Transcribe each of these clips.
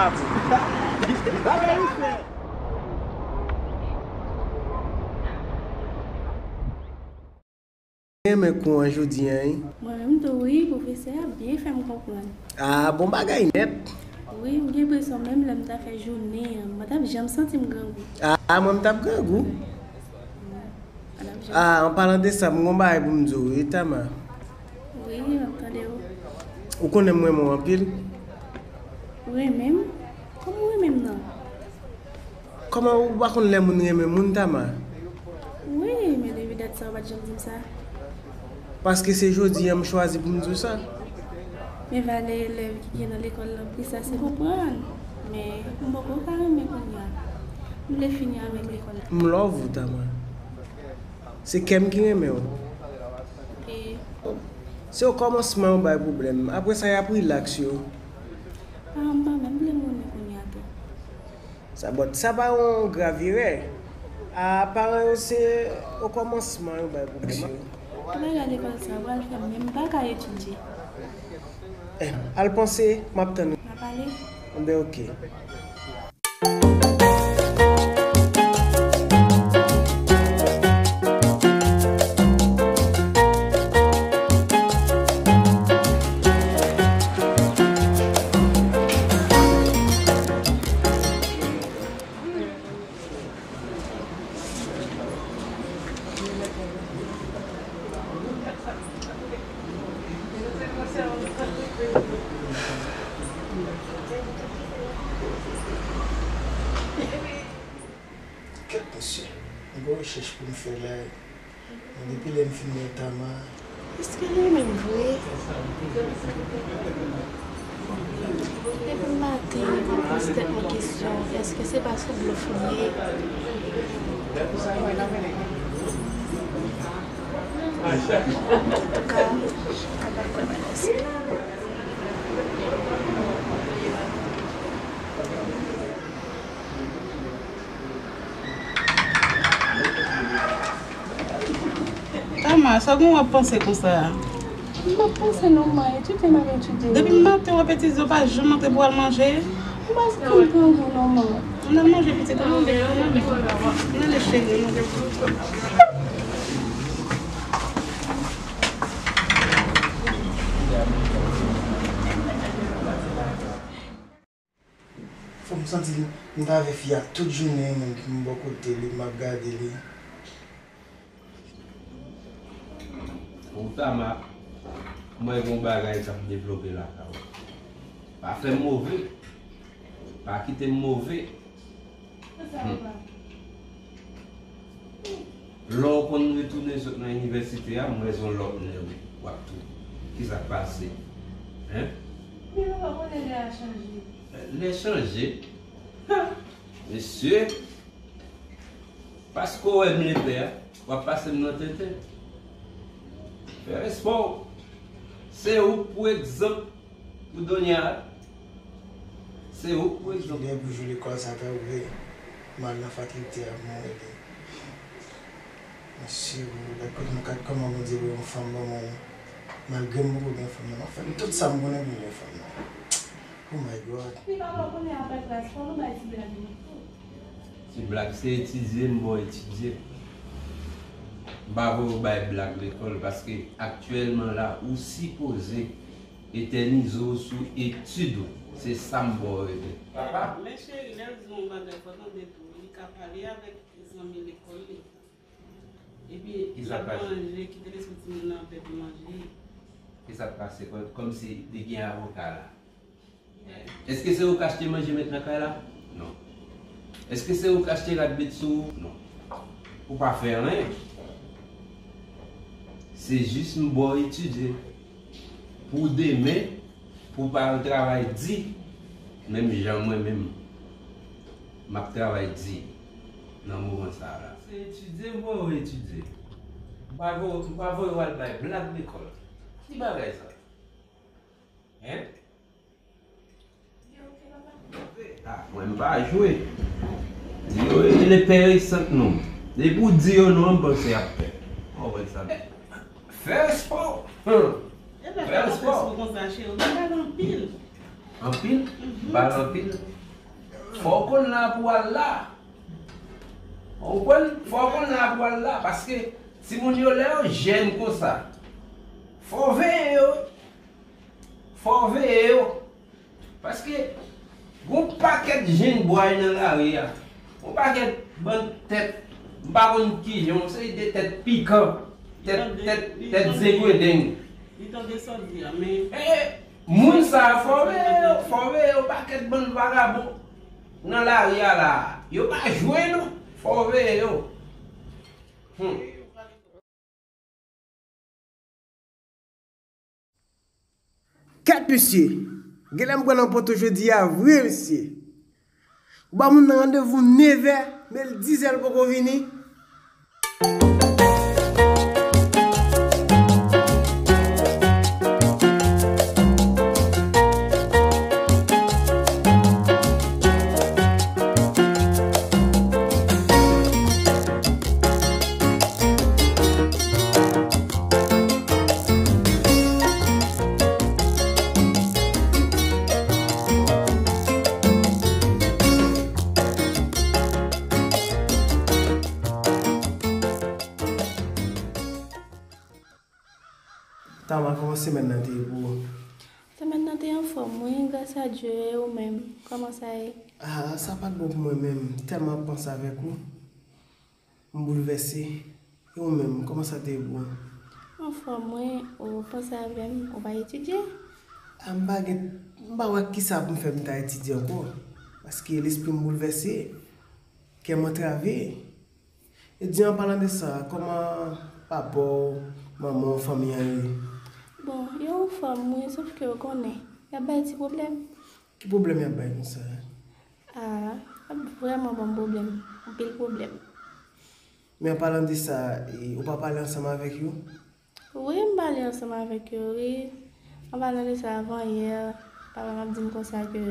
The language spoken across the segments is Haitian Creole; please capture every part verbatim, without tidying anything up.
Renmen kou an jodi an, wi. Mwen menm tou, wi, pwofesè a byen fè m konprann. Ah, bon bagay nèt. Wi, m gen enpresyon menm lè m ta fè jounen an, mwen t ap janm santi m grangou. Ah, mwen m t ap grangou. Mwen t ap janm Ah, an palan de sa, m gon bagay pou m di w, wi, Tama. Wi, m ap tande w. Ou konnen m renmen w anpil. Ou renmen m? Kòman w renmen m nan? Kòman ou pa konn lè moun renmen moun, Tama? Wi, men depi dat sa, ou pa t janm di m sa. Paske se jodi a m chwazi pou m di w sa. Men valè elèv ki gen nan lekòl lan, pou sa se konprann. Men m poko ka renmen kounye a. M vle fini avèk lekòl la. M love ou, Tama. Se kè m ki renmen w. E Se okòmansman yo bay pwoblèm. Apre sa, y ap rilaks yo. Paran m pa menm vle m renmen kounye a tou. Sa, but sa pa yon grav erè. A, paran yo se okòmansman yo bay pwoblèm yo. Tout bagay lekòl sa pral fè m menm pa ka etidye. Eh, al panse, m ap tann ou. N a pale. Enben, oke. Kèt mesye, m gen rechèch pou m fè la. Depi lè m fin wè Tama. Èske li menm vre? Depi maten, m ap poze tèt mwen kesyon, èske se pa sou blòf li ye? Antouka, m pa kwè bagay sa. Tama, sa gen w ap panse konsa a? M p ap panse non, man. Etidye m ap etidye. Depi maten w ap etidye, w pa janm antre pou w al manje? M pa santi m grangou non, man. Ann al manje, pitit, ann ale, ann ale. Ann ale, cheri, ann ale. Fò m santi m, m t avè fi a tout jounen, mwen m bò kote li, m ap gade li. Ou Tama, mwen gon bagay k ap devlope lakay ou. Pa fè m move. Pa kite m move. Hmm. Lè w konn retounen sot nan inivèsite a, m wè se yon lòt nèg w ap tounen. Kisa k pase? Hein? Men nou pa konnen lè a chanje. Lè chanje? Ha! Mesye, paske w wè m lepè a, w ap pase m nan tenten. Fè respè w. Se ou k pou egzanp. Pou Donya, se ou k pou egzanp. Lè pou jou lekòl sa ta ouvè, m al nan fakilte a pou mwen rele. Mesye, gad kote m, gad kòman Bondye voye yon fanm ban mwen. Malgre m poko gen fanm nan, m ap fè tout sa m konnen pou m gen fanm nan. Oh my God. Li pa fò konnen apre klas, fò nou bay ti blag nou tou. Ti blag, se etidye m ba w etidye. M pa voye w bay blag lekòl, paske aktyèlman la, ou sipoze etènize w sou etid ou. Se sa m ba w rete. Papa. Men cheri, lè l di yon bagay, fò tande tou. Li ka pale avèk zanmi lekòl li. Epi, l ap manje, kite lespri timoun nan anpè pou manje. Kisa k pase? Kò-, kòmsi li gen avoka la. Èske se ou k achte manje mèt nan kay la? Non. Èske se ou k achte rad bet sou ou? Non. Ou pa fè anyen. Se jis m ba w etidye. Pou demen, pou w pa al travay di, menm jan mwen menm, m ap travay di nan moman sa a la. Se etidye m voye w etidye. M pa voye, m pa voye w al bay blag lekòl. Ki bagay sa? Hein? Ah, mwen m pa jwe. Yo, e le père sant non. Depi w di yo non, m panse y ap fè. Ou wè sa. Fè spò. Fè spò. Fè spò konsa, cheri. Ou bal anpil. Anpil? Mhm. Bal anpil. Fò w konn la pou w al la. Ou konprann? Fò w konn la pou w al la. Paske timoun yo, lè yo jèn konsa, fò w veye yo. Fò w veye yo. Paske gon pakèt jenn bway nan lari a. Gon pakèt bann tèt, m pa konn kijan, yon seri de tèt pikan, tèt, tèt, tèt zengwendeng. Li tande sa w di a, men. Eh, moun sa a, fò w veye yo, fò w veye yo, pakèt bann vagabon nan lari a la. Yo pa jwe non, fò w veye yo. Hmm. Kèt mesye, genlè m pran nan poto jodi a vre mesye. Ou ba moun nan randevou nevè, men l dizè l poko vini. Tama, kòman semèn nan te ye pou ou? Semèn nan te anfòm, wi, gras a Dye, e ou menm, kòman sa ye? Ah, sa pa t bon pou mwen menm, tèlman ap panse avèk ou. M boulvèse. E ou menm, kòman sa te ye pou ou? Anfòm, wi, ou panse avè m, ou pa etidye? Ah, m pa gen, m pa wè kisa pou m fè m ta etidye ankò. Paske lespri m boulvèse, kè m antrave. E di, an palan de sa, kòman papa w, manman w, fanmi an ye? Bon, yo anfòm, wi, sòf ke ou konnen, y ap bay ti pwoblèm. Ki pwoblèm y ap bay konsa? Ah, y ap vrèman ban m pwoblèm, anpil pwoblèm. Men an palan de sa, e, ou pa pale ansanm avèk yo? Wi, m pale ansanm avèk yo, wi. An palan de sa, avan yè, papa m ap di m konsa ke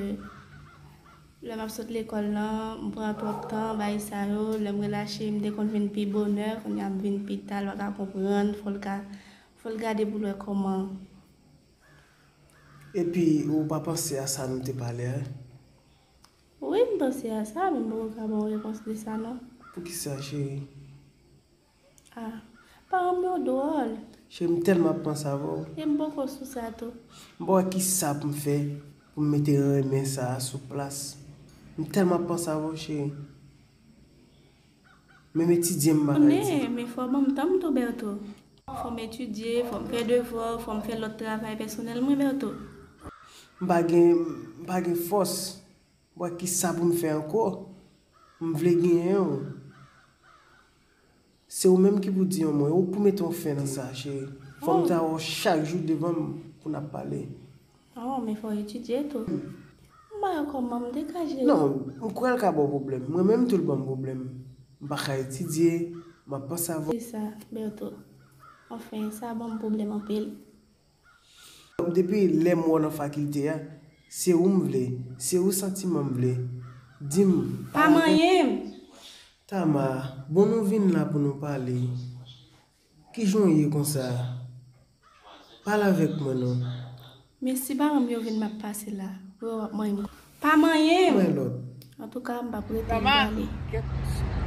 lè m ap sot lekòl lan, m pran twòp tan, bagay sa yo, lè m relache, m te konn vin pi bonè, kounye a m vin pi ta, l pa ka konprann, fò l ka, fò l gade pou l wè kòman. Epi, ou pa panse a sa nou te pale a? Wi, m panse a sa, men m poko ka ba w repons de sa, non. Poukisa, cheri? Ah, paran m yo dwòl. Cheri, m tèlman ap panse avè w. E m poko sou sa tou. M pa wè kisa pou m fè pou m mete renmen sa a sou plas. M tèlman ap panse avè w, cheri. Menm etidye m pa ka etidye. Men fò w ban m tan m tou, Bertho. Fò m etidye, fò m fè devwa, fò m fè lòt travay pèsonèl mwen, Bertho. M pa gen, m pa gen fòs. M pa wè kisa pou m fè ankò. M vle genyen w. Se ou menm ki pou di yon mo, ou pou mete yon fen nan sa, cheri. Fò m ta wè w chak jou devan m pou n ap pale. Oh, men fò w etidye tou. M pa wè kòman m degaje. Non, m kwè l ka ba w pwoblèm. Mwen menm tou l ban m pwoblèm. M pa ka etidye, m ap panse avè w. Se sa, Bertho. Anfen, sa ban m pwoblèm anpil. Depi lè m wè w nan fakilte a, se ou m vle, se ou santiman m vle. Di m. Pa manyen m! Tama, bon nou vin la pou nou pale. Kijan w ye konsa? Pale avèk mwen non. Men si paran m yo vin m ap pase la, pou yo w ap manyen m. Pa manyen m! Mwen lòt. Antouka, m p ap rete, m prale. Tama, kèt mesye.